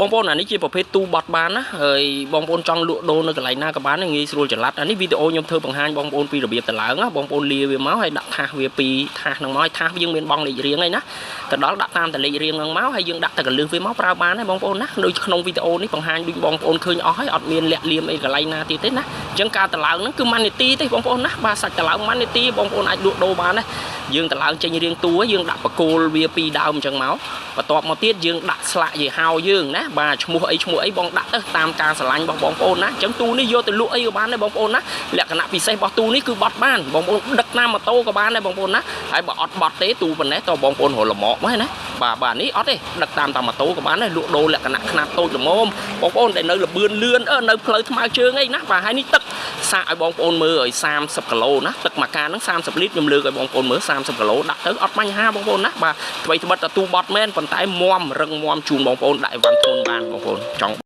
បងប្អូនអានេះជាប្រភេទទូបត់បានណាហើយបងប្អូនចង់លក់ដូរនៅកន្លែងណាក៏បានងាយស្រួលចល័តអានេះវីដេអូខ្ញុំធ្វើបង្ហាញបងប្អូនពីរបៀបតឡើងណាបងប្អូនលាវាមកហើយដាក់ថាសវាពីថាសហ្នឹងមកហើយថាសយើងមានបងលេខរៀងហើយណាទៅដល់ដាក់តាមតលេខរៀងហ្នឹងមកហើយយើងដាក់តែកលឹះវាមកប្រើបានហើយបងប្អូនណាដូចក្នុងវីដេអូនេះបង្ហាញដូចបងប្អូនឃើញអស់ហើយអត់មានលាក់លៀមអីកន្លែងណាទៀតទេណាអញ្ចឹងការតឡើងហ្នឹងគឺ1នាទីទេបងប្អូនណាបាទសាច់តឡើង1នាទីបងប្អូនអាចលក់ដូរបានណាយើងតឡើងចេញរៀងទូយើងដាក់បកគោលវាពីរដើមអញ្ចឹងមកបន្ទាប់មកទៀតយើងដាក់ស្លាកយីហោយើងណាបាទឈ្មោះអីឈ្មោះអីបងដាក់ទៅតាមការស្រឡាញ់របស់បងប្អូនណាអញ្ចឹងទូនេះយកទៅលក់អីក៏បានដែរបងប្អូនណាលក្ខណៈពិសេសរបស់ទូនេះគឺបត់បានបងប្អូនដឹកតាមម៉ូតូក៏បានដែរបងប្អូនណាហើយបើអត់បត់ទេទូប៉ុណ្ណេះតបងប្អូនរលមកមកណាបាទបាទនេះអត់ទេដឹកតាមតាមម៉ូតូក៏បានដែរលក់ដូរលក្ខណៈខ្នាតតូចល្មមបងប្អូនដែលនៅលបឿនលឿនអឺនៅផ្លូវថ្មើរជើងអីណាបាទហើយនេះទឹកសាកឲ្យបងប្អូនមើលឲ្យ30គីឡូណាទឹកមួយកានហ្នឹង30លីត្រខ្ញុំលើកឲ្យបងប្អូនមើល30គីឡូដាក់ទៅអត់បញ្ហាបងប្អូនណាបាទថ្មីត្បិតតែទូបត់មែនប៉ុន្តែមមរឹងមមជូនបងប្អូនដាក់អីវ៉ាន់ធ្ងន់បានបងប្អូនចង់